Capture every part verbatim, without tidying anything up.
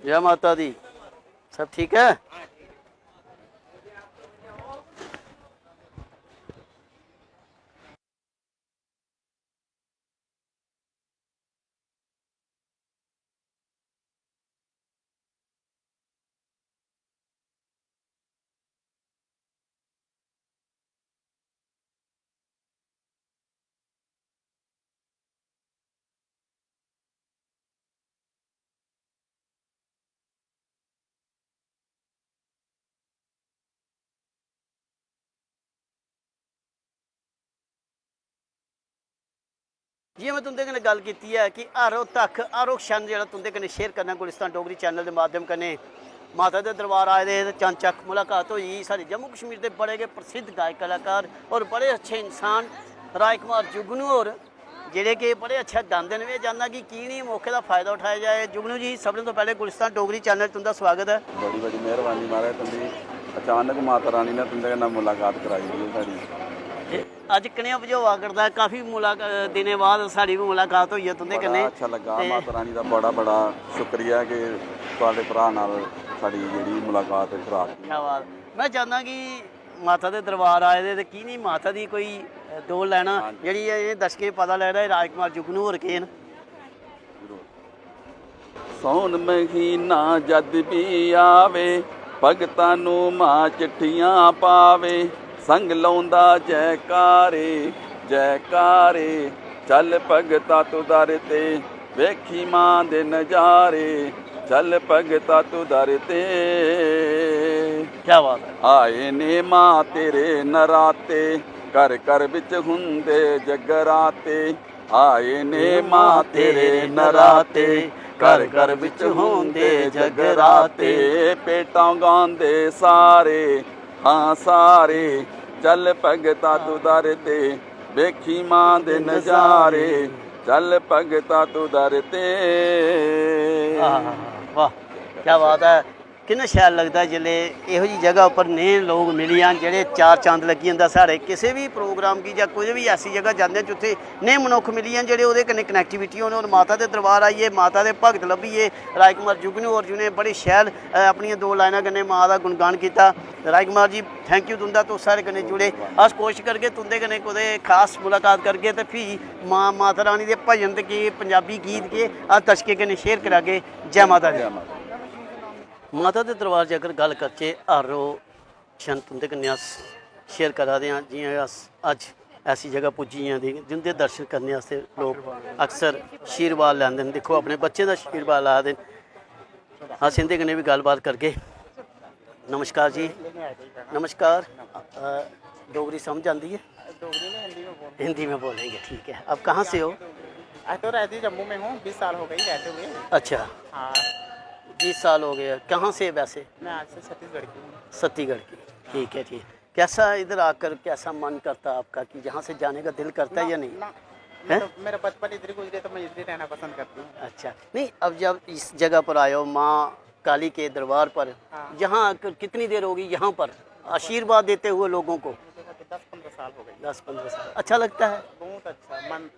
जय माता दी। सब ठीक है? जि'यां में तुं'दे कन्नै गल्ल कीती ऐ कि हर ओह् तक, हर ओह् क्षण जेह्ड़ा तुं'दे कन्नै शेयर करना गुलिस्तान डोगरी चैनल दे माध्यम कन्नै, माता दे दरबार आए दे हे ते चनचक्क मुलाकात होई। साढ़े जम्मू कश्मीर दे बड़े गै प्रसिद्ध गायक कलाकार और बड़े अच्छे इंसान राज कुमार जुगनू होर, जेह्ड़े कि बड़े अच्छे गांदे न। में चाह्न्नां कि की निं मौके दा फायदा उठाया जाए। जुगनू जी, सभनें तो पैह्ले गुलिस्तान डोगरी चैनल तुं'दा स्वागत ऐ। बड़ी बड़ी मेहरबानी महाराज तुं'दी, अचानक माता रानी ने तुं'दे कन्नै मुलाकात कराई दी साढ़ी। अज्ज कनेहा बझोआ करदा ऐ? काफी मुलाका-, दिनें बाद साढ़ी बी मुलाकात होई ऐ तुं'दे बड़ा कन्नै। अच्छा लग्गा, ते माता रानी दा बड़ा बड़ा शुक्रिया कि थुआढ़े भ्राऽ नाल साढ़ी जेह्ड़ी मुलाकात कराई। क्या बात। में चाह्न्नां कि माता दे दरबार आए दे ते की निं माता दी कोई दो लैना, हां जी। जेह्ड़ी एह् दर्शकें गी पता लगदा एह् राजकुमार जुगनू होर केह् न। जरूर। सौन महीना जद भी आवे, भगतां नू मां चिट्ठियां पावे, संग लाउंदा जयकारे, जयकारे। चल भगता तू दर ते, वेखी मां दे नजारे, चल भगता तू दर ते। क्या बात है। आए ने मां तेरे नराते, घर घर विच हुंदे जगराते। आए ने मां तेरे नराते, घर घर विच होंदे जगराते। पेटां गांदे सारे, हां सारे, चल भगता तू दर ते, वेखी मां दे नजारे, चल भगता तू दर ते। आहा, वाह, क्या बात है। किन्ना शैल लगदा ऐ जिसलै एहो जी जगह उप्पर नेह् लोक मिली जान, जेह्ड़े चार चंद लग्गी जंदा साढ़े किसे बी प्रोग्राम गी जां कुतै बी ऐसी जगह जंदे आं जित्थै नेह् मनुक्ख मिली जान जेह्ड़े ओह्दे कन्नै कनैक्टिविटी होन। और माता दे दरबार आइयै, माता दे भगत लब्भियै, राजकुमार जुगनू होर जि'नें बड़ी शैल, अ, अपनियां दो लाइनां कन्नै मां दा गुणगान कीता। राजकुमार जी, थैंक यू तुं'दा, तुस साढ़े कन्नै जुड़े। अस कोशश करगे तुं'दे कन्नै कुतै खास मुलाकात करगे ते फ्ही मां माता रानी दे भजन ते केह्, पंजाबी गीत केह्, अस दर्शकें कन्नै शेयर करागे। जै माता दी। जै माता दी। माता दे दरबार च अगर गल्ल करचै, हर ओह् क्षण तुं'दे कन्नै अस शेयर करा दे आं। जि'यां अस अज्ज ऐसी जगह पुज्जी गेदे जिं'दे दर्शन करने आस्तै लोक अक्सर आशीर्वाद लैंदे न। दिक्खो, अपने बच्चें दा आशीर्वाद ला दे न। अस इं'दे कन्नै बी गल्लबात करगे। नमस्कार जी। नमस्कार। अ, डोगरी समझ आंदी है? डोगरी में हिंदी में बोल हिंदी में बोलेंगे, ठीक है। आप कहाँ से हो? मैं तो रहती जम्मू में हूँ, बीस साल हो गई रहते हुए। अच्छा। हाँ। बीस साल हो गए। कहाँ से वैसे? मैं आज से छत्तीसगढ़ की हूँ। छत्तीसगढ़ की, ठीक है, ठीक। कैसा इधर आकर, कैसा मन करता आपका कि यहाँ से जाने का दिल करता है ना, या नहीं? ना। मैं हैं? तो, मेरा बचपन इधर ही गुजरे, तो मैं इधर ही रहना पसंद करती हूँ। अच्छा, नहीं, अब जब इस जगह पर आए हो, माँ काली के दरबार पर, हाँ। यहाँ आकर कितनी देर होगी, यहाँ पर आशीर्वाद देते हुए लोगों को? मुझे तो दस पन्द्रह साल हो गए। दस पन्द्रह साल। अच्छा लगता है? बहुत अच्छा, मन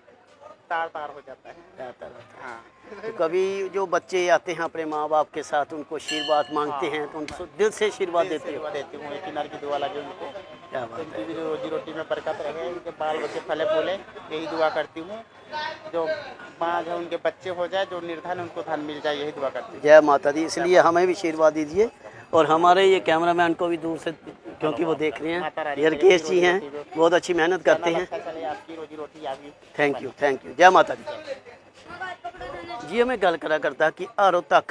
तार तार हो जाता है। तार तार होता है। हाँ। तो कभी जो बच्चे आते हैं अपने माँ बाप के साथ, उनको आशीर्वाद मांगते हाँ। हैं, तो उनको दिल से आशीर्वाद दिल से देते हो? दुआ देती हूँ, एक किनारे की दुआ लगे उनको। क्या बात है। उनकी भी जो रोजी रोटी में बरकत रहे, उनके बाल बच्चे फले फूले, यही दुआ करती हूँ। जो माँ जो उनके बच्चे हो जाए, जो निर्धन उनको धन मिल जाए, यही दुआ करती हूँ। जय माता दी। इसलिए हमें भी आशीर्वाद दीजिए और हमारे ये कैमरामैन को भी दूर से, क्योंकि वो देख रहे हैं, माता रानी ये रकेश जी हैं, बहुत अच्छी मेहनत करते हैं। अच्छा चले आपकी रोजी रोटी, आपकी थैंक यू, थैंक यू। जय माता दी। जि'यां में गल्ल करा करदा कि हर ओह् तक,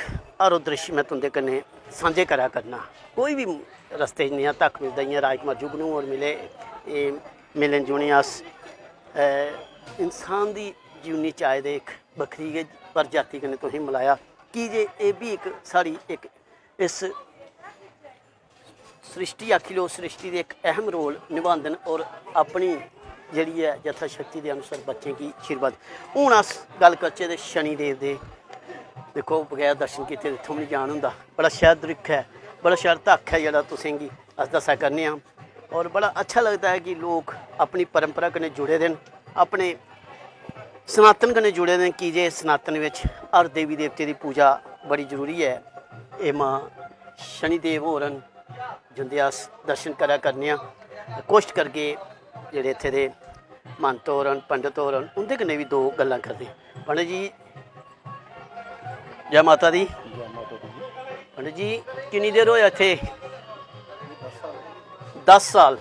हर ओह् दृश्य में तुं'दे कन्नै सांझे करा करना। कोई बी रस्ते च नेहा तक मिलदा, जि'यां राजकुमार जुगनू होर मिले, एह् मिलन जुने अस, अ, इंसान दी जीवनी च आए दे इक बक्खरी गै प्रजाति कन्नै तुसें मलाया, की जे एह् बी इक साढ़ी इक इस सृष्टि आखी लो, सृष्टि दे इक अहम रोल नभांदे न और अपनी जेह्ड़ी ऐ यथाशक्ति दे अनुसार बच्चें गी आशीर्वाद। हून अस गल्ल करचै ते शनिदेव दे, दिक्खो, बगैर दर्शन कीते दे इत्थूं बी निं जान होंदा। बड़ा शैल दृक्ख ऐ, बड़ा शैल धक्ख ऐ जेह्ड़ा तुसेंगी अस दस्सा करने आं। और बड़ा अच्छा लगदा ऐ कि लोक अपनी परंपरा कन्नै जुड़े दे न, अपने सनातन कन्नै जुड़े दे न, की जे सनातन बिच हर देवी देवते दी पूजा बड़ी जरूरी ऐ। एह् मां शनिदेव होर न, जिंदे अस दर्शन करा करने आं। कोशट करगे जेह्ड़े इत्थै दे महंत होर न, पंडत होर न, उं'दे कन्नै बी दो गल्लां करदे। पंडत जी, जै माता दी। पंडत जी, किन्नी देर होया इत्थै? दस साल।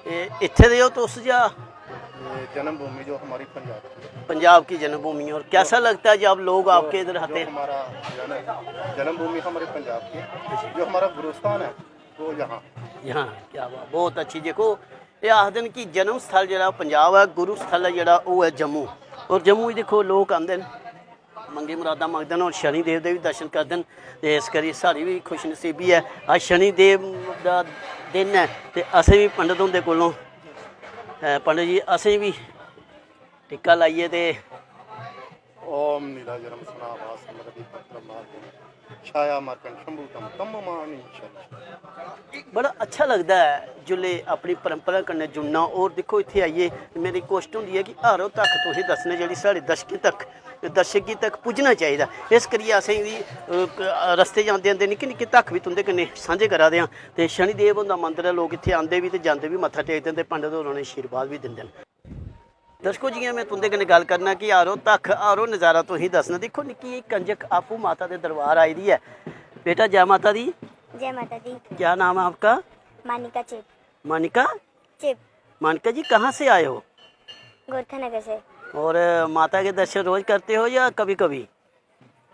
ए, इत्थे दे हो तुस या? ये जन्मभूमि जो हमारी पंजाब की है। पंजाब की जन्मभूमि है। और कैसा लगता है जब लोग आपके इधर जो आते हैं? हमारा जन्म जन्मभूमि हमारे पंजाब की है, जो हमारा गुरुस्थान है वो यहाँ। यहाँ क्या बात, बहुत अच्छी। देखो, ये आखदे न कि जन्म स्थल जेह्ड़ा पंजाब ऐ, गुरु स्थल ऐ जेह्ड़ा ओह् ऐ जम्मू। और जम्मू च दिक्खो लोक आंदे न, मंगी मुरादां मंगदे न और शनिदेव दे बी दर्शन करदे न। ते इस करी साढ़ी बी खुशनसीबी ऐ, अज्ज शनिदेव दा दिन ऐ ते असें बी पंडत हुंदे कोलों, अ, पंडत जी, असें बी टिक्का लाइयै ते ओम नीलाचलम स्नावासम रवि पत्र मार्गम छाया मार्कन शंभुतम तम मानी शनि। बड़ा अच्छा लगदा ऐ जिसलै अपनी परंपरा कन्नै जुड़ना। और दिक्खो, इत्थै आइयै मेरी कोशट होंदी ऐ कि हर ओह् तक तुसें दस्सने जेह्ड़ी साढ़े दर्शकें तक, दर्शक गी तक पुज्जना चाहिदा। इस करियै असें बी, अ, क-, रस्ते जांदे आंदे निक्के निक्के तक बी तुं'दे कन्नै सांझे करा दे आं। ते शनिदेव हुंदा मंदर ऐ, लोक इत्थै आंदे बी ते जंदे बी, मत्था टेकदे न ते पंडत होर उ'नेंगी आशीर्वाद बी दिंदे न। दर्शको, जियां में तुं'दे कन्नै गल्ल करना कि हर ओह् तक, हर ओह् नज़ारा तुसेंगी दस्सना। दिक्खो, निक्की जेही कंजक आपूं माता दे दरबार आई दी ऐ। बेटा, जय माता दी। जय माता दी। क्या नाम है आपका? मानिका चिप। मानिका। चिप। मानिका जी, कहाँ से आए हो? गोरखा नगर से। और माता के दर्शन रोज करते हो या कभी कभी?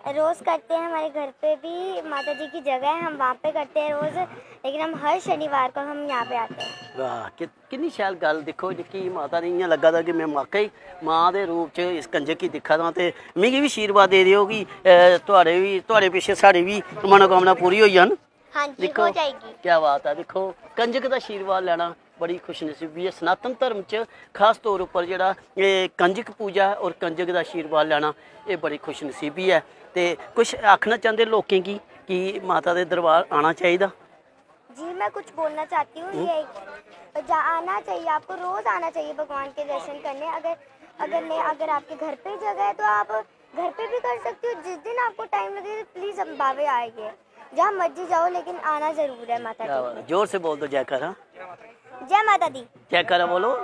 रोज करते हैं, हमारे घर पे भी माता जी की जगह है, हम वहाँ पे करते हैं रोज, लेकिन हम हर शनिवार को हम यहाँ पे आते हैं। वाह, कि-, किन्नी शैल गल्ल। दिक्खो, निक्की माता ने इ'यां लग्गा दा कि में वाकई मां दे रूप च इस कंजक गी दिक्खा दा ते मिगी बी आशीर्वाद दे देओ कि, अ, थुआढ़े बी, थुआढ़े पिच्छे साढ़ी बी मनोकामना पूरी होई जान। हाँ जी, दिक्खो, हो जाएगी। क्या बात है। दिक्खो, कंजक दा आशीर्वाद लैना बड़ी खुशनसीबी ऐ। सनातन धर्म च खास तौर उप्पर जेह्ड़ा एह् कंजक पूजा ऐ और कंजक दा आशीर्वाद लैना, एह् बड़ी खुशनसीबी ऐ। ते कुछ आखना चांह्दे लोकें गी कि माता दे दरबार आना चाहिदा? जी, मैं कुछ बोलना चाहती हूँ। ये जा- आना चाहिए आपको, रोज आना चाहिए भगवान के दर्शन करने। अगर अगर नहीं, अगर आपके घर पे जगह है तो आप घर पे भी कर सकते हो। जिस दिन आपको टाइम लगे, प्लीज हम बावे आइए, जहाँ मर्जी जाओ, लेकिन आना जरूर है माता क्या जी बात है। के। जोर से बोल दो जयकारा। जय माता दी। जयकारा बोलो।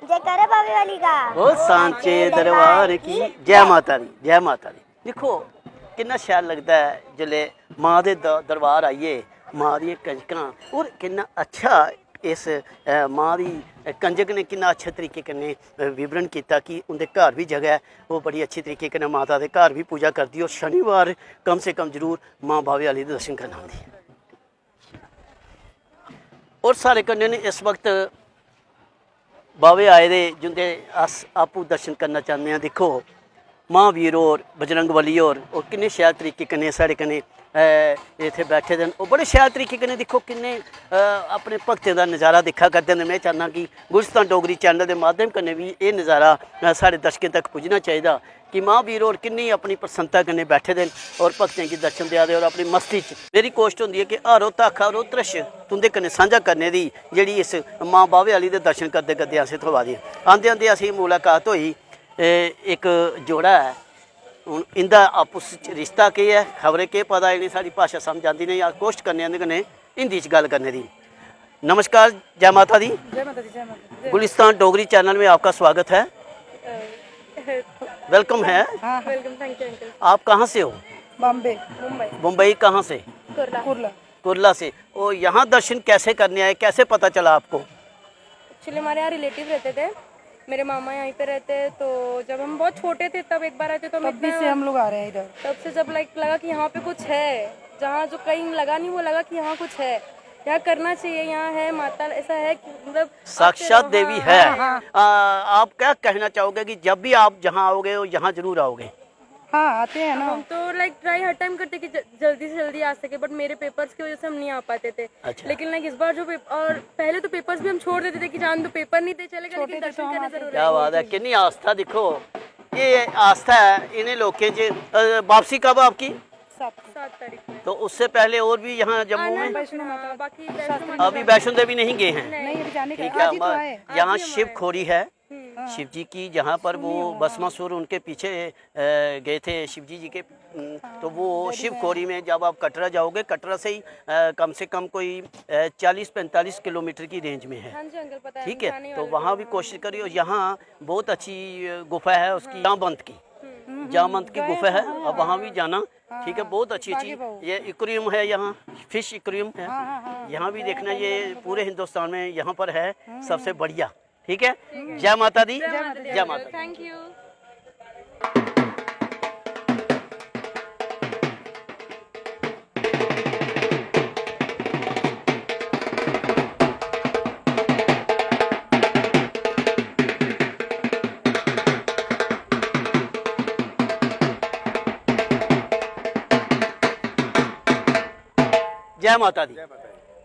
जयकारा बावे वाली का। ओ सांचे दरबार की जय माता दी, जय माता दी। दिक्खो, किन्ना शैल लगदा ऐ जिसलै मां दे द- दरबार आइयै, मां दियां कंजकां, और किन्ना अच्छा इस, अ, मां दी कंजक ने किन्ना अच्छे तरीके कन्नै, अ, विवरण कीता कि उं'दे घर बी जगह ऐ, ओह् बड़ी अच्छी तरीके कन्नै माता दे घर बी पूजा करदी, और शनिवार कम से कम जरूर मां बावे आह्ली दे दर्शन करन आंदी। और साढ़े कन्नै न इस वक्त बावे आए दे, जिंदे अस आपूं दर्शन करना चाहन्ने आं। दिक्खो, महावीर होर, बजरंग बली होर, और किन्ने शैल तरीके कन्नै साढ़े कन्नै, अ, इत्थै बैठे दे न। और बड़े शैल तरीके कन्नै दिक्खो, किन्ने, अ, अपने भक्तें दा नज़ारा दिक्खा करदे न। में चाह्न्नां कि गुलिस्तान डोगरी चैनल दे माध्यम कन्नै बी एह् नज़ारा, अ, साढ़े दर्शकें तक पुज्जना चाहिदा कि महावीर होर किन्नी अपनी प्रसन्नता कन्नै बैठे दे न और भक्तें गी दर्शन देआ दे और अपनी मस्ती च। मेरी कोशट होंदी ऐ कि हर ओह् तक, हर ओह् दृश्य तुं'दे कन्नै सांझा करने दी, जेह्ड़ी इस मां बावे आह्ली दे दर्शन करदे करदे असें थ्होआ दी ऐ। आंदे आंदे असेंगी मुलाकात होई, ए, इक जोड़ा ऐ। हून इं'दा आपूं च रिश्ता केह् ऐ, खबरै केह् पता, इ'नें साढ़ी भाशा समझ आंदी नेईं। अस कोशट करने आं इं'दे कन्नै हिंदी च गल्ल करने दी। नमस्कार, जय माता दी। जय माता दी, जय माता दी। गुलिस्तान डोगरी चैनल में आपका स्वागत है। वेलकम है। हाँ, वेलकम, थैंक यू अंकल। आप कहाँ से हो? बॉम्बे। मुंबई। मुंबई कहाँ से? कुर्ला। कुर्ला। कुर्ला से। और यहाँ दर्शन कैसे करने आए, कैसे पता चला आपको? एक्चुअली हमारे यहाँ रिलेटिव रहते थे, मेरे मामा यहीं पे रहते हैं, तो जब हम बहुत छोटे थे तब एक बार आए थे, तो हम तब भी इतना से हम लोग आ रहे हैं इधर। तब से जब लाइक लगा कि यहाँ पे कुछ है, जहाँ जो कहीं लगा नहीं, वो लगा कि यहाँ कुछ है, यहाँ करना चाहिए, यहाँ है माता, ऐसा है कि मतलब आते साक्षात रहो, देवी हाँ। है। हाँ, हाँ। आ, आप क्या कहना चाहोगे कि जब भी आप जहाँ आओगे, यहाँ जरूर आओगे? हाँ, आते हैं ना। हम तो लाइक ट्राई हर टाइम करते कि ज- जल्दी से जल्दी आ सके, बट मेरे पेपर्स की वजह से हम नहीं आ पाते थे। अच्छा। लेकिन लाइक इस बार जो पेपर, और पहले तो पेपर्स भी हम छोड़ देते थे कि जान दो, पेपर नहीं दे चलेगा, लेकिन छोटे थे दर्शन तो हम करना आते जरूर क्या है। बात है, कितनी आस्था। देखो, ये आस्था है इन्हें लोगों च। अ, वापसी कब आपकी? सात। सात तारीख में। तो उससे पहले और भी यहाँ जम्मू आना में? है, वैष्णो माता। हाँ, बाकी वैष्णो शास्त्री माता। अभी वैष्णो देवी नहीं गए हैं? नहीं। नहीं, अभी जाने का ठीक है। है, आज ही तो हमारे आए। यहाँ आज ही हम शिव आए। खोरी है, हम्म। हाँ। शिव जी की, जहाँ पर वो सुनी हूँ। भस्मासुर उनके पीछे, अ, गए थे शिव जी जी के। हम्म, तो वो शिव खोड़ी में जब आप कटरा जाओगे, कटरा से ही अ, कम से कम कोई चालीस पैंतालीस किलोमीटर की रेंज में है। हाँ जी अंकल, पता है। ठीक है, तो वहाँ भी कोशिश करियो। यहाँ बहुत अच्छी अ, गुफा है उसकी, जामवंत की। जामवंत की गुफा है, अब वहाँ भी जाना। ठीक है, बहुत अच्छी अच्छी। ये इक्वेरियम है यहाँ, फिश इक्वेरियम है। यहाँ भी देखना, ये पूरे हिंदुस्तान में यहाँ पर है सबसे बढ़िया। ठीक है, जय माता दी। जय माता दी। Thank U. जय माता दी।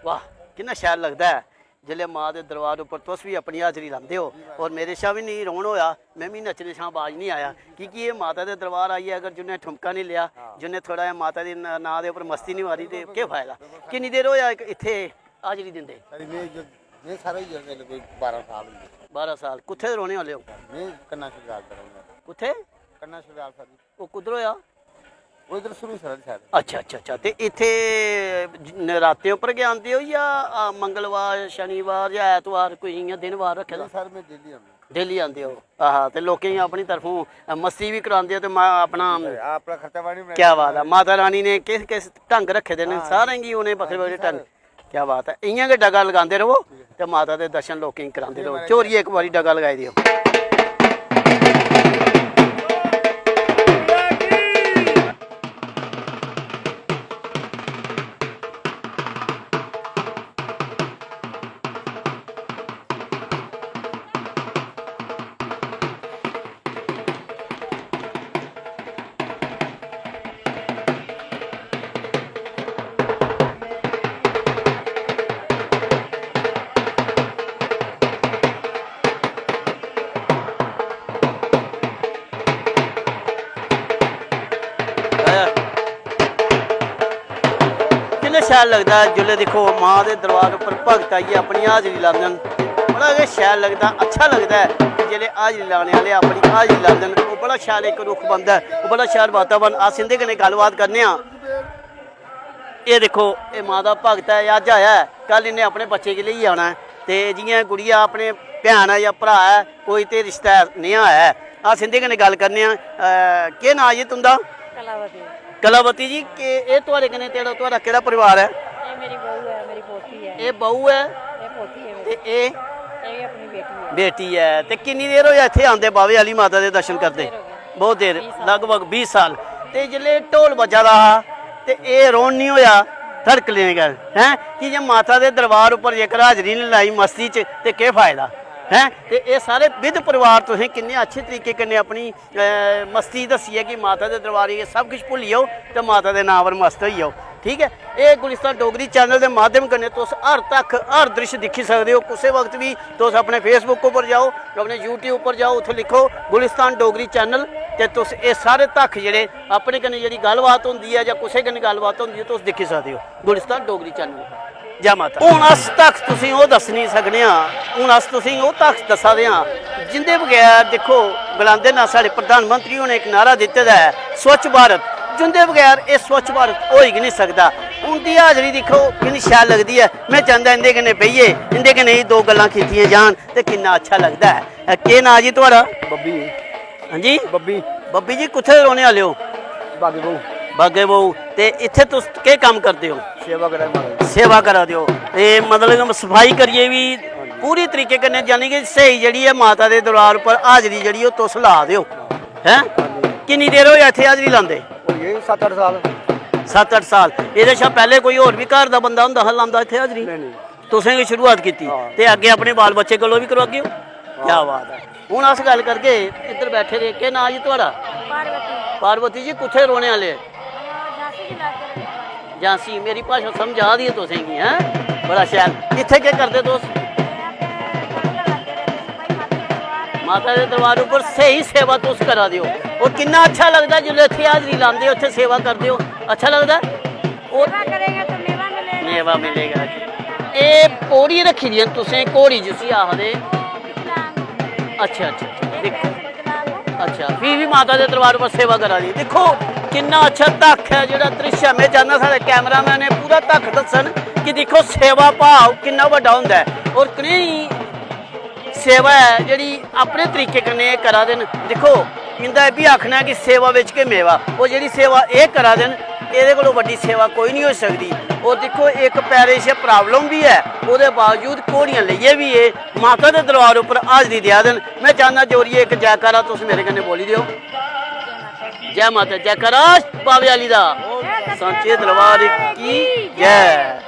वाह, किन्ना शैल लगदा ऐ जिसलै मां दे दरबार उप्पर तुस बी अपनी हाजरी लांदे ओ। और मेरे शा बी नेईं रौह्न होआ, में बी नच्चने शा बाज निं आया, की के एह् माता दे दरबार आइयै अगर जिन्नै ठुमका निं लेआ, जिन्नै थोह्ड़ा जेहा माता दे न-, नांऽ दे उप्पर मस्ती निं मारी, ते केह् फायदा? किन्नी देर होआ इक इत्थै हाजरी दिंदे? सर, में जो, में सारा होई गेआ, मतलब, कोई बारां साल होई गे। बारां साल। कुत्थै दे रौह्ने आह्ले ओ? में कन्ना शलगाल दा रौह्ने आह्ला। कुत्थै? कन्ना शलगाल, सर। ओह् कुद्धर होआ? ओह् इद्धर सरूईंसर आह्ली side। अच्छा, अच्छा, अच्छा। ते इत्थै ज-, नरातें उप्पर गै आंदे ओ जां, आ, मंगलवार, शनिवार जां ऐतवार कोई इ'यां दिन बार रक्खे दा? नेईं सर, में daily आन्ना। Daily आंदे ओ। आहा, ते लोकें गी अपनी तरफों, अ, मस्ती बी करांदे ओ ते मा-, अपना अपना खर्चा पानी बनाई क्या बात ऐ, माता रानी ने किस किस ढंग रक्खे दे न, हां, सारें गी उ'नें बक्खरे बक्खरे ढंग। क्या बात ऐ, इ'यां गै डगा लगांदे र'वो ते माता दे दर्शन लोकें गी करांदे र'वो। चोरियै इक बारी डगा लगाई देओ। किन्ना शैल लगदा ऐ जिसलै दिक्खो मां दे दरबार उप्पर भगत आइयै अपनी हाजरी लांदे न, बड़ा गै शैल लगदा, अच्छा लगदा ऐ कि जिसलै हाजरी लाने आह्ले अपनी हाजरी लांदे न, ओह् बड़ा शैल इक रुख बनदा ऐ, ओह् बड़ा शैल वातावरण। अस इं'दे कन्नै गल्लबात करने आं। एह् दिक्खो, एह् मां दा भगत ऐ, एह् अज्ज आया ऐ, कल इन्नै अपने बच्चे गी लेइयै आना ऐ। ते जि'यां गुड़िया अपने भैन ऐ जां भ्राऽ ऐ, कोई ते रिश्ता नेहा ऐ। अस इं'दे कन्नै गल्ल करने आं। अ, केह् नांऽ जी तुं'दा? कलावती। कलावती जी, के-, एह् थुआढ़े कन्नै तेरा, थुआढ़ा केह्ड़ा परिवार ऐ? एह् मेरी बहू ऐ, मेरी पोती ऐ। एह् बहू ऐ? एह् पोती ऐ ते मेरी। एह्? एह् अपनी बेटी ऐ। बेटी ऐ। ते किन्नी देर होई इत्थै आंदे बाह्वे आह्ली माता दे दर्शन करदे? बहुत देर हो गई। बहुत देर, बीस साल। लगभग बीस साल। ते जिसलै ढोल बज्जा दा हा ते एह् रौह्न निं होआ, धड़कने गै, हैं? की जे माता दे दरबार उप्पर जेकर हाजरी निं लाई मस्ती च ते केह् फायदा, हैं? ते एह् सारे विध परिवार तुसें किन्ने अच्छे तरीके कन्नै अपनी, अ, मस्ती दस्सी ऐ कि माता दे दरबार गी सब किश भुल्ली जाओ ते माता दे नांऽ पर मस्त होई जाओ, ठीक ऐ? एह् गुलिस्तान डोगरी channel दे माध्यम कन्नै तुस हर तक, हर द्रिश्श दिक्खी सकदे ओ। कुसै वक्त बी तुस अपने Facebook उप्पर जाओ, अपने YouTube उप्पर जाओ, उत्थै लिखो गुलिस्तान डोगरी channel, ते तुस एह् सारे तक जेह्ड़े अपने कन्नै जेह्ड़ी गल्लबात होंदी ऐ जां कुसै कन्नै गल्लबात होंदी ऐ, तुस दिक्खी सकदे ओ गुलिस्तान डोगरी channel। जै माता। हून अस तक तुसें ओह् दस्सनी सकने आं, हून अस तुसें ओह् तक दस्सा दे आं जिंदे बगैर, दिक्खो, गलांदे ना साढ़े प्रधानमंत्री होरें इक नारा दित्ते दा ऐ, स्वच्छ भारत, जिंदे बगैर एह् स्वच्छ भारत होई गै निं सकदा। उं'दी हाजरी दिक्खो किन्नी शैल लगदी ऐ। में चांह्दा इं'दे कन्नै बेहियै इं'दे कन्नै एह् दो गल्लां कीतियां जान ते किन्ना अच्छा लगदा ऐ। अ, केह् नांऽ जी थुआढ़ा? बब्बी। हां जी? बब्बी। बब्बी जी, कुत्थै दे रौह्ने आह्ले ओ? बागे बहु। बागे बहु। ते इत्थै तुस केह् कम्म करदे ओ? सेवा करा दे माता दी। सेवा करा दे ओ। ते मतलब सफाई करियै बी पूरी तरीके कन्नै, यानी कि स्हेई जेह्ड़ी ऐ माता दे दरबार उप्पर हाजरी जेह्ड़ी ओह् तुस ला दे ओ, हैं? हां जी। किन्नी देर होई इत्थै हाजरी लांदे? होई गे सत्त अट्ठ साल। सत्त अट्ठ साल। एह्दे शा पैह्लें कोई होर बी घर दा बंदा होंदा हा लांदा इत्थै हाजरी? नेईं, नेईं। तुसें गै शुरुआत कीती हां। ते अग्गें अपने बाल बच्चे कोलों बी करवागे ओ? हां। क्या बात ऐ। हून अस गल्ल करगे, इद्धर बैठे दे, केह् नांऽ जी थुआढ़ा? पार्वती। पार्वती जी, कुत्थै रौह्ने आह्ले? झांसी जिला के रहने वाले। झांसी, मेरी भाशा समझ आ दी ऐ तुसें गी, हैं? बड़ा शैल। इत्थै केह् करदे तुस? माता दे दरबार उप्पर स्हेई सेवा तुस करा दे ओ। और किन्ना अच्छा लगदा जिसलै इत्थै हाजरी लांदे ओ, इत्थै सेवा करदे ओ, अच्छा लगदा? और सेवा करेगा तो मेवा मिलेगा। मेवा मिलेगा। एह् पौड़ी रक्खी दी ऐ तुसें, घोड़ी जिसी आखदे। अच्छा, अच्छा, अच्छा, दिक्खो। अच्छा, फ्ही बी माता दे दरबार उप्पर सेवा करा दी। दिक्खो, किन्ना अच्छा धक्ख ऐ जेह्ड़ा दृश्य ऐ। में चाह्न्नां साढ़े कैमरामैन एह् पूरा धक्ख दस्सन कि दिक्खो सेवा भाव किन्ना बड्डा होंदा ऐ और कनेही सेवा ऐ जेह्ड़ी अपने तरीके कन्नै एह् करा दे न। दिक्खो, इं'दा एह् बी आखना ऐ कि सेवा बिच गै मेवा। ओह् जेह्ड़ी सेवा एह् करा दे न, एह्दे कोला बड्डी सेवा कोई निं होई सकदी। और दिक्खो, इक पैरे च प्रॉब्लम बी ऐ, ओह्दे बावजूद घोड़ियां लेइयै बी एह् माता दे दरबार उप्पर हाजरी देआ दे न। में चाह्न्नां जोरियै इक जैकारा तुस मेरे कन्नै बोली देओ। जै माता, जैकारा बावे आह्ली दा, सांचे दरबार की जै।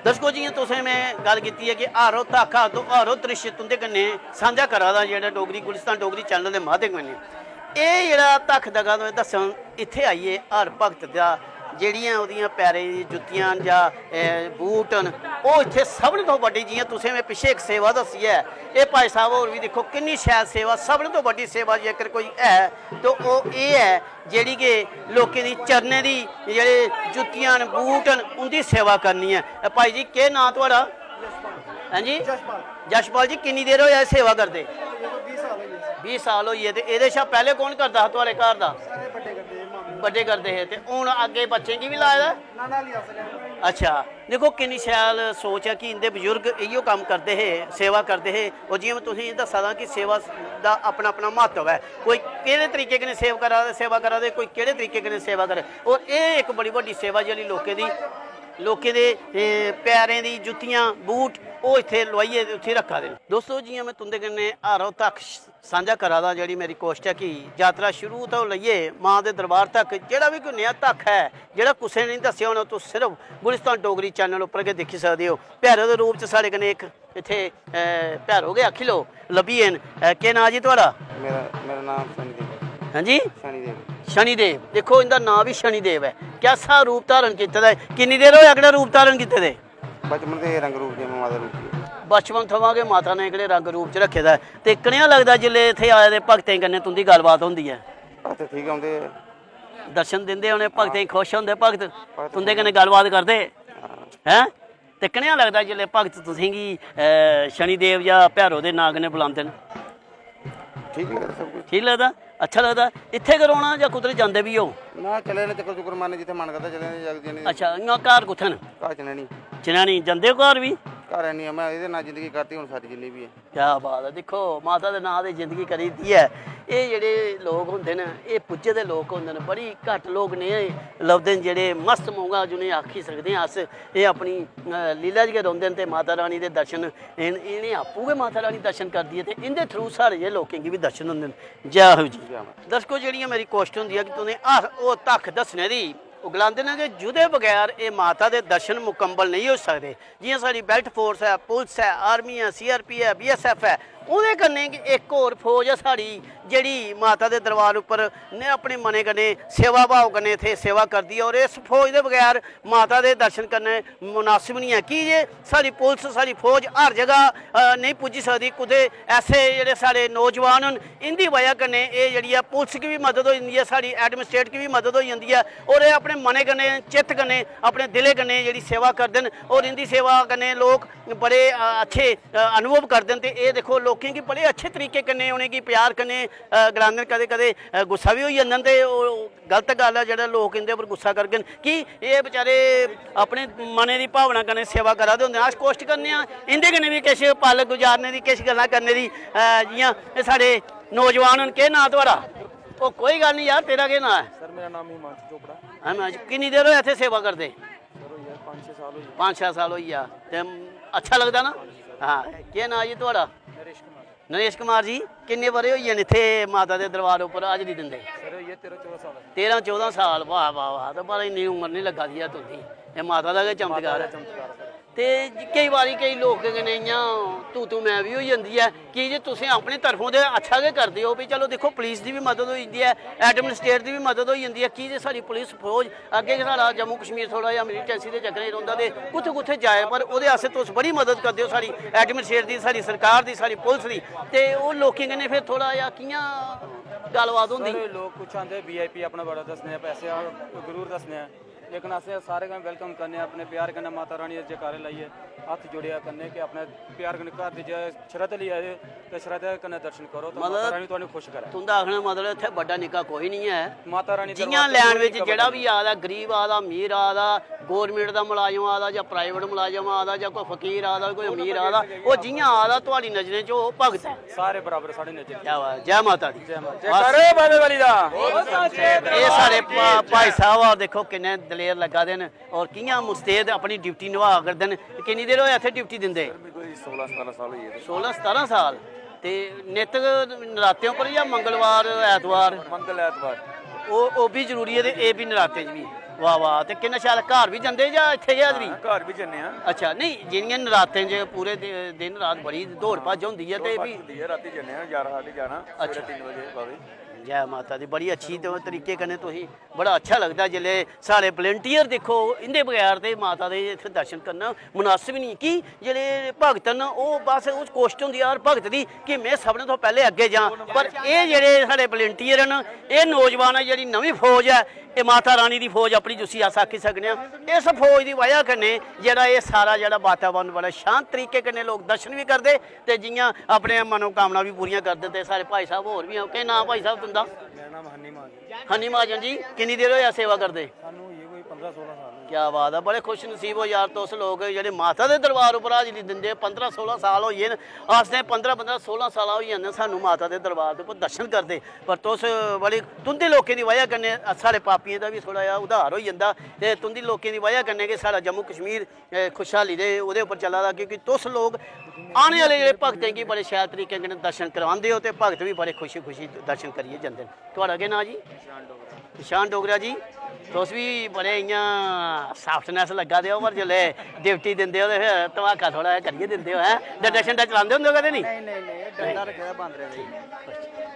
दर्शको, जियां तुसें में गल्ल कीती ऐ कि हर ओह् धक्ख, हर ओह्, हर ओह् दृश्य तुं'दे कन्नै सांझा करा दा जेह्ड़ा डोगरी, गुलिस्तान डोगरी चैनल दे माध्यम कन्नै। एह् जेह्ड़ा धक्ख दगा तुसें दस्सन इत्थै आइयै हर भक्त दा जेह्ड़ियां ओह्दियां पैरें दी जुत्तियां न जां, ए, बूट न, ओह् इत्थै सभनें थमां बड्डी, जियां तुसें में पिच्छे इक सेवा दस्सी ऐ, एह् भाई साहब होर बी दिक्खो किन्नी शैल सेवा, सभनें थमां बड्डी सेवा जेकर कोई ऐ ते ओह् एह् ऐ जेह्ड़ी के लोकें दी चरणें दी जेह्ड़े जुत्तियां न, बूट न, उं'दी सेवा करनी ऐ। ए, भाई जी, केह् नांऽ थुआढ़ा? हैं जी? यशपाल। यशपाल जी, किन्नी देर होई सेवा करदे? बीह् साल होई गे। बीह् साल होई गे। ते एह्दे शा पैह्लें कौन करदा हा थुआढ़े घर दा? सारे बड्डे करदे हे, मामू। बड्डे करदे हे। ते हून अग्गें बच्चें गी बी लाए दा? ना, ना, लिया सर। अच्छा, दिक्खो किन्नी शैल सोच ऐ कि इं'दे बजुर्ग इ'यो कम्म करदे हे, सेवा करदे हे। और जि'यां में तुसेंगी दस्सा दा कि सेवा दा अपना अपना म्हत्तव ऐ। कोई केह्ड़े तरीके कन्नै सेवा करा दे, सेवा करा दे, कोई केह्ड़े तरीके कन्नै सेवा करा दे। और एह् इक बड़ी बड्डी सेवा जेह्ड़ी लोकें दी, लोकें दे, ए, पैरें दी जुत्तियां, बूट, ओह् इत्थै लोआइयै ते उत्थै रक्खा दे न। दोस्तो, जि'यां में तुं'दे कन्नै हर ओह् धक्ख सांझा करा दा, जेह्ड़ी मेरी कोशट ऐ कि यात्रा शुरू तो लेइयै मां दे दरबार तक जेह्ड़ा बी कोई नेहा धक्ख ऐ, जेह्ड़ा कुसै ने नेईं दस्सेआ होना, तुस सिर्फ गुलिस्तान डोगरी चैनल उप्पर गै दिक्खी सकदे ओ। भैरो दे रूप च साढ़े कन्नै इक इत्थै, अ, भैरो गै आखी लो, लब्भी गे न। अ, केह् नांऽ जी थुआढ़ा? मेरा, मेरा नांऽ शनिदेव ऐ। हां जी? शनिदेव। शनिदेव। दिक्खो, इं'दा नांऽ बी शनिदेव ऐ। कैसा रूप धारण कीते दा ऐ? किन्नी देर होई एह्कड़ा रूप धारण कीते दे? बचपन दे रंग रूप जे माता रूप जी। बचपन थमां गै माता ने एह्कड़े रंग रूप च रक्खे दा ऐ। ते कनेहा लगदा जिसलै इत्थै आए दे भक्तें कन्नै तुं'दी गल्लबात होंदी ऐ? भक्त ठीक औंदे। दर्शन दिंदे उ'नें भक्तें गी, खुश होंदे भक्त? भक्त तुं'दे कन्नै गल्लबात करदे? हां। हैं? ते कनेहा लगदा जिसलै भक्त तुसेंगी, अ, शनिदेव जां भैरो दे नांऽ कन्नै बुलांदे न? ठीक लगदा सब कुछ। ठीक लगदा? अच्छा लगदा? इत्थै गै रौह्ना जां कुद्धर जंदे बी ओ? ना, चले जन्ने चक्कर चुक्कर मारने, जित्थै मन करदा चले जन्ने, जागत जन्ने। अच्छा, इ'यां घर कुत्थै न? घर चनैनी। चनैनी। जंदे ओ घर बी? घर है नहीं, मैं एह्दे नाल जिंदगी कट्टी हून सारी जिन्नी बी ऐ। क्या बात ऐ, दिक्खो माता दे नांऽ दी जिंदगी करी दित्ती ऐ। एह् जेह्ड़े लोक होंदे न, एह् पुज्जे दे लोक होंदे न, बड़ी घट्ट लोक नेह् लभदे न जेह्ड़े मस्त मौका जि'नेंगी आखी सकदे आं अस, एह् अपनी, अ, लीला च गै रौंह्दे न ते माता रानी दे दर्शन इन-, इ'नें आपूं गै माता रानी दर्शन करदी ऐ ते इं'दे through साढ़े जेह् लोकें गी बी दर्शन होंदे न। जै हो जी। जै माता। दर्शको, जेह्ड़ियां मेरी कोशट होंदी ऐ कि तुसें हर ओह् धक्ख दस्सने दी, ओह् गलांदे न कि जुदे बगैर एह् माता दे दर्शन मुकम्मल नेईं होई सकदे। जि'यां साढ़ी belt force ऐ, पुलस ऐ, army ऐ, C R P ऐ, B S F ऐ, ओह्दे कन्नै गै इक होर फौज ऐ साढ़ी, जेह्ड़ी माता दे दरबार उप्पर ने अपने मनै कन्नै सेवा भाव कन्नै इत्थै सेवा करदी ऐ। और इस फौज दे बगैर माता दे दर्शन करने मुनासिब निं ऐ, की जे साढ़ी पुलस, साढ़ी फौज हर जगह, अ, नेईं पुज्जी सकदी। कुतै ऐसे जेह्ड़े साढ़े नौजवान न, इं'दी बजह कन्नै एह् जेह्ड़ी ऐ पुलस गी बी मदद होई जंदी ऐ, साढ़ी एडमिनिस्ट्रेट गी बी मदद होई जंदी ऐ, और एह् अपने मनै कन्नै, चित्त कन्नै, अपने दिलै कन्नै जेह्ड़ी सेवा करदे न, और इं'दी सेवा कन्नै लोक बड़े, अ, अच्छे, अ, अनुभव करदे न। ते एह् दिक्खो, लोकें गी बड़े अच्छे तरीके कन्नै उ'नेंगी प्यार कन्नै, अ, गलांदे न। कदें-कदें, अ, गुस्सा बी होई जंदे न, ते ओह् गलत गल्ल ऐ जेह्ड़ा लोक इं'दे पर गुस्सा करङन कि एह् बेचारे अपने मनै दी भावना कन्नै सेवा करा दे होंदे न। अस कोशट करने आं इं'दे कन्नै बी किश पल गुजारने दी, किश गल्लां करने दी। अ, जि'यां एह् साढ़े नौजवान न, केह् नांऽ थुआढ़ा? ओह् कोई गल्ल निं यार, तेरा केह् नांऽ ऐ? सर, मेरा नाम हिमांशु चोपड़ा। हिमांशु, किन्नी देर होई इत्थै सेवा करदे? सर, होई गेआ पंज छे साल होई गे। पंज छे साल होई गेआ। ते अच्छा लगदा ना? हां, केह् नांऽ जी थुआढ़ा? नरेश कुमार। नरेश कुमार जी, किन्ने ब'रे होई गे न इत्थै माता दे दरबार उप्पर हाजरी दिंदे? सर, होई गे तेरां चौदां साल। तेरां चौदां साल, वाह, वाह, वाह, ते पर इन्नी उम्र निं लग्गा दी ऐ तुं'दी। एह् माता दा गै माता चमत्कार दा ऐ। चमत्कार, सर। ते केईं बारी केईं लोकें कन्नै इ'यां तू तू मैं बी होई जंदी ऐ, की जे तुसें अपनी तरफों ते अच्छा गै करदे ओ। भी चलो दिक्खो, पुलिस दी बी मदद होई जंदी ऐ, एडमिनिस्ट्रेट दी बी मदद होई जंदी ऐ, की जे साढ़ी पुलिस फौज अग्गें गै साढ़ा जम्मू कश्मीर थोह्ड़ा जेहा मिलिटेंसी दे चक्करें च रौंह्दा ते कुत्थै कुत्थै जाए, पर ओह्दे आस्तै तुस बड़ी मदद करदे ओ साढ़ी एडमिनिस्ट्रेट दी, साढ़ी सरकार दी, साढ़ी पुलस दी। ते ओह् लोकें कन्नै फिर थोह्ड़ा जेहा कि'यां गल्लबात होंदी? सर, लोक कुछ आंदे, वी आई पी अपना बड़ा दस्सने आं, पैसे आ, गरूर दस्सने आं। लेकिन अस सारे गै वेलकम करने आं अपने प्यार कन्नै, माता रानी दे जयकारे लाइयै, हत्थ जोड़ेआ करने कि अपने प्यार कन्नै घर दे जे श्रद्धा लेई आए दे, ते श्रद्धा कन्नै दर्शन करो, ते माता मतलब, रानी तुहानू खुश करै। तुं'दा आखने दा मतलब इत्थै बड्डा निक्का कोई निं ऐ। माता रानी जि'यां दरबार च लैन कोई बिच निक्का जेह्ड़ा बड्डा बी आ दा, गरीब आ दा, अमीर आ दा, गौरमेंट दा मलाजम आ दा, जां प्राइवेट मलाजम आ दा, जां कोई फकीर आ दा, कोई अमीर आ दा, ओह् जि'यां आ दा, तुहाड़ी नजरें च ओह् भगत ऐ। सारे बराबर साढ़ी नजर च। क्या बात, जय माता दी। जय माता। बस। जयकारे बाबे वाली दा। एह् साढ़े भा-, भाई साहब होर दिक्खो किन्ने दलेर लग्गा दे न और कि'यां मुस्तैद अपनी ड्यूटी नभा करदे न। किन्नी देर होई इत्थै ड्यूटी दिंदे? सर, मिगी कोई सोलां सतारां साल होई गे। सोलां सतारां साल। ते नित नरातें उप्पर जां मंगलवार, ऐतवार? मंगल, ऐतवार। ओह्, ओह् बी जरूरी ऐ ते एह् बी नरातें च बी। वाह, वाह। ते किन्ना शैल, घर बी जंदे जां इत्थै गै हाजरी? हां, घर बी जन्ने आं। अच्छा, नेईं, जि'यां नरातें च पूरे दि-, दिन रात बड़ी दौड़ भज्ज होंदी ऐ ते दौड़ भज्ज फ्ही होंदी ऐ, रातीं जन्ने आं, ग्यारह, साढ़े ग्यारह, सवेरे अच्छा। तिन्न बजे बावे। जै माता दी, बड़ी अच्छी ते तरीके कन्नै तुसीं, बड़ा अच्छा लगदा जिसलै साढ़े वलंटियर दिक्खो, इं'दे बगैर ते माता दे इत्थै दर्शन करना मुनासिब निं। की जेह्ड़े भगत न, ओह् बस उस कोशट होंदी ऐ हर भगत दी कि में सभनें थमां पैह्लें अग्गें जां, पर एह् जेह्ड़े साढ़े वलंटियर न, एह् नौजवान ऐ, जेह्ड़ी नमीं फौज ऐ, एह् माता रानी दी फौज अपनी जिसी अस आखी सकने आं, इस फौज दी वजह कन्नै जेह्ड़ा एह् सारा जेह्ड़ा वातावरण बड़ा शांत तरीके कन्नै लोक दर्शन बी करदे ते जि'यां अपने मनोकामना बी पूरियां करदे। ते साढ़े भाई साहब होर बी हैन। केह् नांऽ भाई साहब तुं'दा? मेरा नाम हन्नी महाजन। हन्नी महाजन जी, किन्नी देर होई सेवा करदे? सानू होई गे कोई पंदरां सोलां साल होई गे। क्या बात है, बड़े खुश नसीब हो यार तुस लोग जेह्ड़े माता दे दरबार उप्पर हाजरी दिंदे। पंदरां सोलां साल होई गे न, अस ते पंदरां पंदरां सोलां साल होई जंदे सानू माता दे दरबार दे उप्पर दर्शन करदे। पर तुस बड़ी, तुं'दे लोकें दी वजह कन्नै साढ़े पापियें दा बी थोह्ड़ा जेहा उद्धार होई जंदा ते तुं'दी लोकें दी वजह कन्नै गै साढ़ा जम्मू कश्मीर, ए, खुशहाली दे ओह्दे उप्पर चला दा, क्योंकि तुस लोग आने आह्ले जेह्ड़े भक्तें गी बड़े शैल तरीके कन्नै दर्शन करांदे ओ ते भक्त बी बड़े खुशी खुशी दर्शन करियै जंदे न। थुआढ़ा केह् नांऽ जी? निशान डोगरा जी, तुस बी बड़े इ'यां साफ्टनेस लग्गा दे ओ, पर जिसलै ड्यूटी दिंदे ओ ते फिर धमाका थोह्ड़ा जेहा करियै दिंदे ओ, हैं? डंडा शंडा चलांदे होंदे ओ कदें निं? नेईं, नेईं, नेईं, डंडा रक्खे दा बांदरें लेई।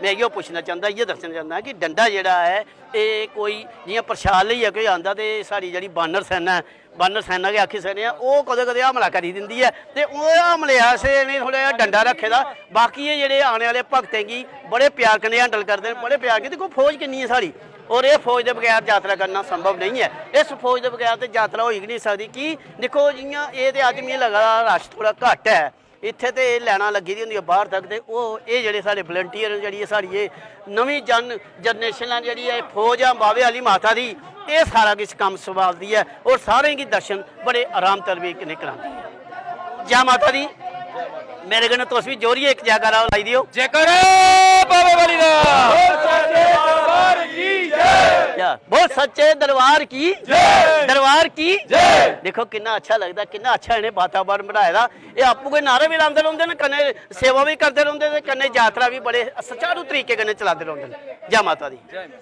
में इ'यो पुच्छना चांह्दा, इ'यै दस्सना चांह्दा कि डंडा जेह्ड़ा ऐ, एह् कोई जि'यां प्रसाद लेइयै कोई आंदा ते साढ़ी जेह्ड़ी बानर सेना ऐ, बानर सेना गै आखी सकने आं, ओह् कदें-कदें हमला करी दिंदी ऐ ते ओह् हमले आस्तै इ'नें थोह्ड़ा जेहा डंडा रक्खे दा। बाकी एह् जेह्ड़े आने आह्ले भक्तें गी बड़े प्यार कन्नै हैंडल करदे न, बड़े प्यार कन्नै। दिक्खो, फौज किन्नी ऐ साढ़ी, और एह् फौज दे बगैर यात्रा करना संभव नेईं ऐ। इस फौज दे बगैर ते यात्रा होई गै नेईं सकदी। की? दिक्खो, जि'यां एह् ते अज्ज मिगी लग्गा दा रश थोह्ड़ा घट्ट ऐ, इत्थै ते एह् लाइनां लग्गी दियां होंदियां बाह्र तक, ते ओह्, एह् जेह्ड़े साढ़े वलंटियर न, जेह्ड़ी एह् साढ़ी एह् नमीं जन-, जनरेशन ऐ, जेह्ड़ी एह् फौज ऐ बाह्वे आह्ली माता दी, एह् सारा किश कम्म संभालदी ऐ और सारें गी दर्शन बड़े आराम तरीके कन्नै करांदी ऐ। जै माता दी। मेरे कन्नै तुस बी जोरियै इक जयकारा लाई देओ। जयकारा बाबे वाली दा। बोल सच्चे दरबार की जय। क्या? बोल सच्चे दरबार की जय। दरबार की जय। दिक्खो किन्ना अच्छा लगदा, किन्ना अच्छा इ'नें वातावरण बनाए दा। एह् आपूं गै नारे बी लांदे रौंह्दे न, कन्नै सेवा बी करदे रौंह्दे ते कन्नै यात्रा बी बड़े सुचारू तरीके कन्नै चलांदे रौंह्दे न। जै माता दी।